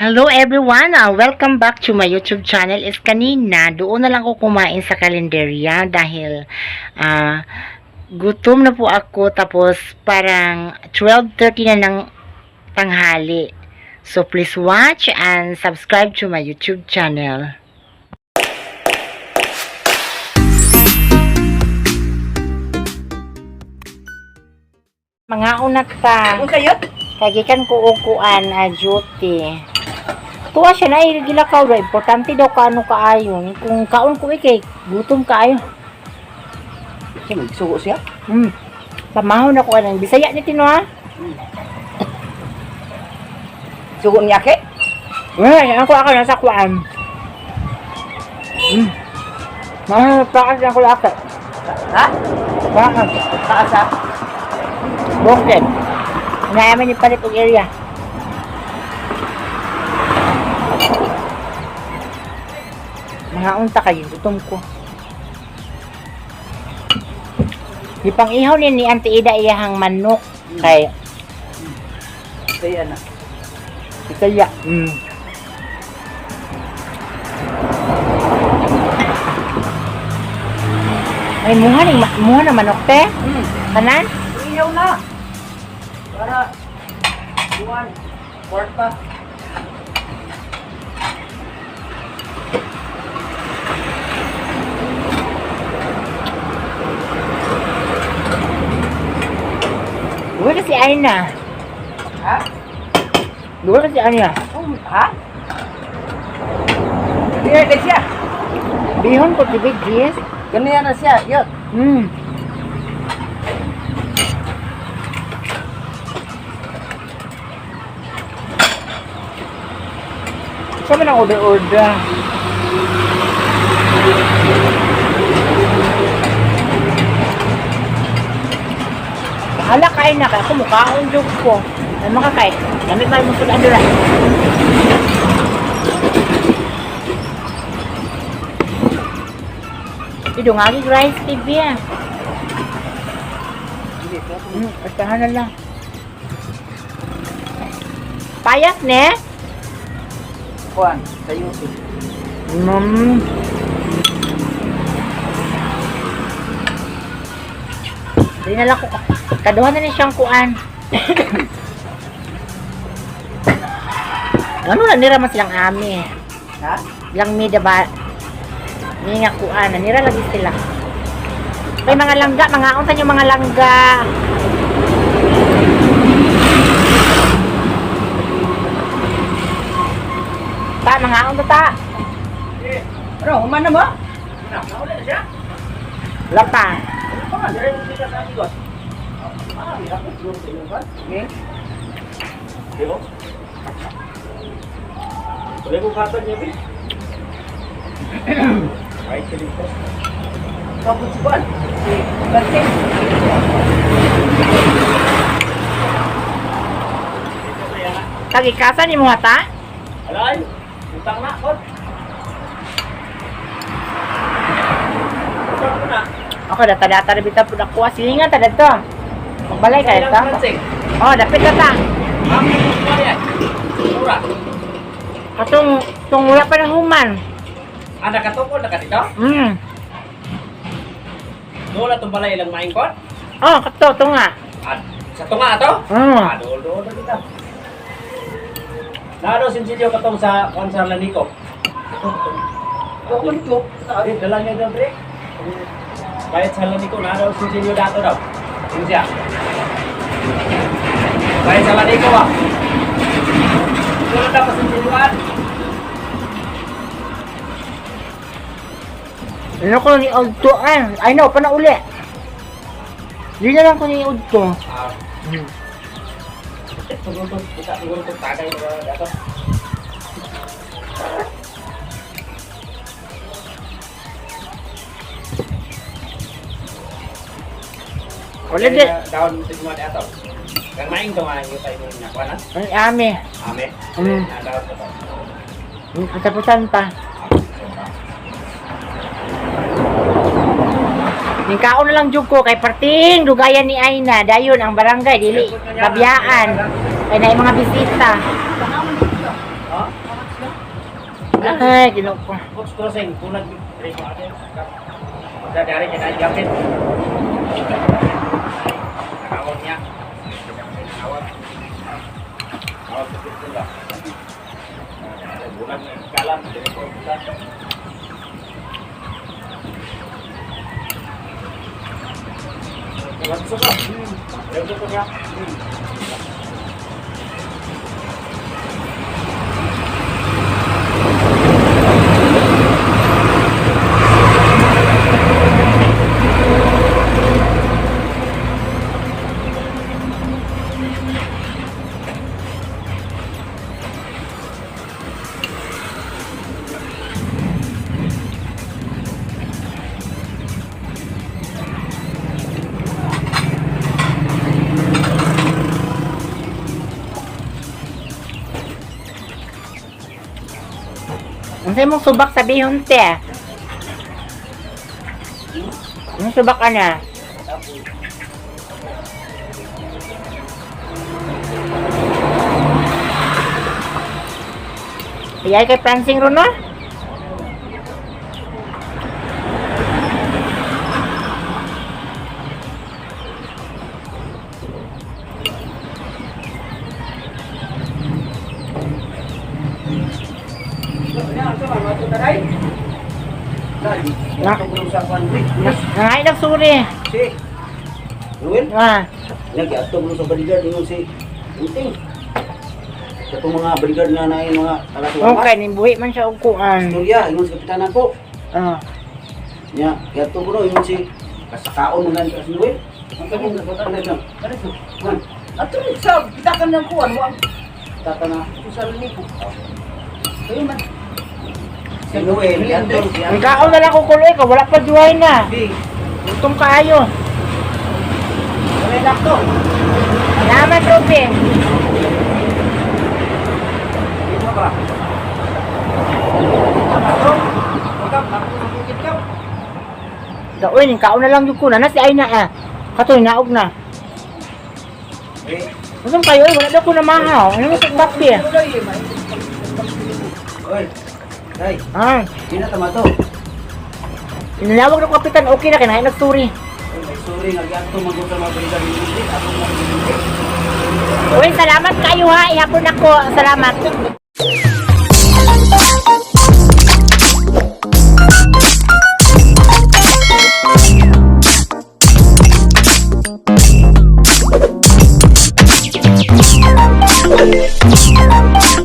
Hello everyone! Welcome back to my YouTube channel. Is kanina, doon na lang ako kumain sa kalenderya dahil gutom na po ako, tapos parang 12:30 na ng tanghali. So please watch and subscribe to my YouTube channel. Mga unat ta. Ang kayot? Kagikan ko og kuan a duty. Tuwa siya na gilakaw daw. Importante daw kaano kaayo. Kung kaon ko kay gutom kaayo. Siya magsugo siya. Pamahon ako anang Bisaya ni Tino ha. Sugo niya ke? Wala, ako ako nasa kuan. Mahal pa kasi ako laki. Ha? Bakit? Taas ha? Bukid. Naaman ni palit og area. Mga unta kayo, gutom ko. Gipang ihaw ni ni Auntie Ida iyahang manok kay Kaya na. Kaya. Ay, muha ni muha na manok te. Kanan? Iyaw na. Para buwan kwarta. Duwa na si Aina. Ha? Duwa na si Aina. Oh, ha? Kaya na siya. Bihon ko tibig, yes. Ganyan na siya. Yot. Sa man ang order-order? Bahala kain na kay ako mukhaon jud ko. Ay makakay. Dami pa mo sudan dira. Idungagi rice TV ah. Astahan na lang. Payas ne? Kuan, sa YouTube. Di na lang ko. Kaduha na ni siyang kuan. Ano na nira man silang ami. Ha? Lang mi ba? Ni nga kuan, nira lagi sila. May mga langga, mga unsa yung mga langga. Ta, mga unta ta. Ano, human na mo? Wala pa. Okay. Boleh ko katag niya, Bi? Right, kilig ko. Kapag si Kuan. Si Martin. Tagikasa ni mo ta? Alay, utang na, kot. Utang ko na. Ako data-data na bitaw po nakuha. Silingan ta dito. Magbalay kayo Ilang ta. Francing? Oh, dapit na ta. Ang kuya. Mura. Katong tong wala pa na human. Ah, nakatukod na ka dito? Doon na itong balay ilang maingkot? Oh, kato tunga. Ah, sa tunga ato? Ah, doon, doon na dito. Nado sinsilyo katong sa kuan sa Laniko. Tukon ko. Eh, dala niya daw, pre. Bayad sa Laniko, nado sinsilyo dato daw. Yun siya. Bayad sa Laniko ba? Wala dapat sinsilyuan. Ano ko ni Odto ah. Ay no, pa na uli. Di na lang ko ni Odto. Ah, tungkol to, kita tungkol to, tagay mo dato. Wala di. Down mo dato. Kang maing to nga yung tayo mo nakuha na. Ang ami. Ame. Na down to. Katapusan pa. Ning kaon na lang jud ko kay parting dugayan ni Aina dayon ang barangay dili kabiyaan kay naay mga bisita. Ha? Ay, Ginoo ko. Box crossing, kunag diri ko ate. Sa dari kay dai japit. Nakawag niya. Nakawag. Nakawag sa pistol ba? Bulan kalam diri ko bulan. Wala sa ka. Wala sa ka. Unsay mong subak sa bihon te? Anong subak ana? Iyay kay prancing ron no? Na. Nangain ng suri. Si Ruel, Ah, nagiadto mo sa bodyguard ingon si Unting. Katong mga bodyguard nga na yung mga kalasuan. okay, nimbuhi man siya og kuan. Istorya, ingon sa kapitan ako. Ah. Nya, giadto ko no ingon si kasakaon man lang si Ruel. Ang kanang nagbutan na siya. Man, Ato rin sa pitakan ng kuwan, wa taka na. sa ko. Kayo man. Si Noel, giadto Ang kaon na lang ko kuloy ka, wala pa juhay na. Big. Gutom kaayo. Wala lakto. Salamat, Ruby. Dito ba? Daoy, ning kaon na lang yung kuna. Nasi ay na ah. Katoy, naog na. Eh, Gutom kayo, eh, wala daw ko na mahaw. Ano mo sa kape? oy. Day, Ah, di na tama to. inalawag ng kapitan, okay na, kinain nagsuri. Oy, may sorry nga giadto man ko sa mga bodyguard ingon si ako mga bodyguard. Uy, salamat kayo ha. Ihapon ako. Salamat.